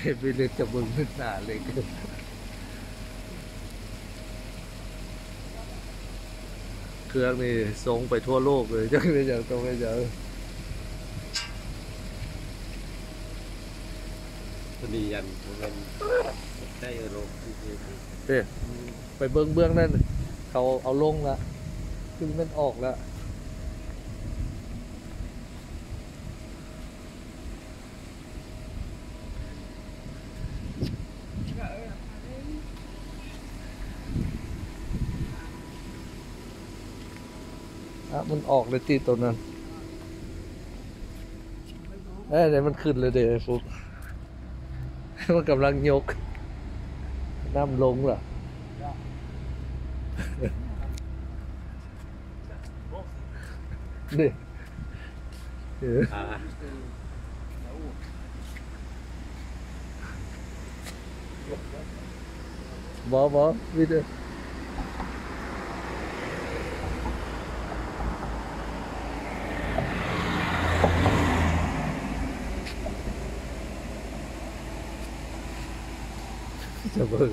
ເຮັດວິເລັດຈະເບິ່ງໜ້າເລັກ. ເຄື່ອງນີ້ສົ່ງໄປທົ່ວໂລກເລີຍ ຈັກເປັນຫຍັງ ຕ້ອງເປັນຫຍັງ. ໂຕນີ້ຍັງບໍ່ແມ່ນໄດ້ໂລກທີ່ເດ້ ໄປເບິ່ງເບື້ອງນັ້ນ ເຂົາເອົາລົງລະ ຄືແມ່ນອອກລະ. ອະ ມັນອອກເລີຍຕິໂຕນັ້ນ. ເອີ ນີ້ມັນຂຶ້ນເລີຍເດ້ ຟຸກ ມັນກຳລັງຍົກ ນ້ຳລົງລະ ນີ້. ເອີ ອ່າ ບໍ່ ບໍ່ ວິດເອີ ຈະເບິ່ງ.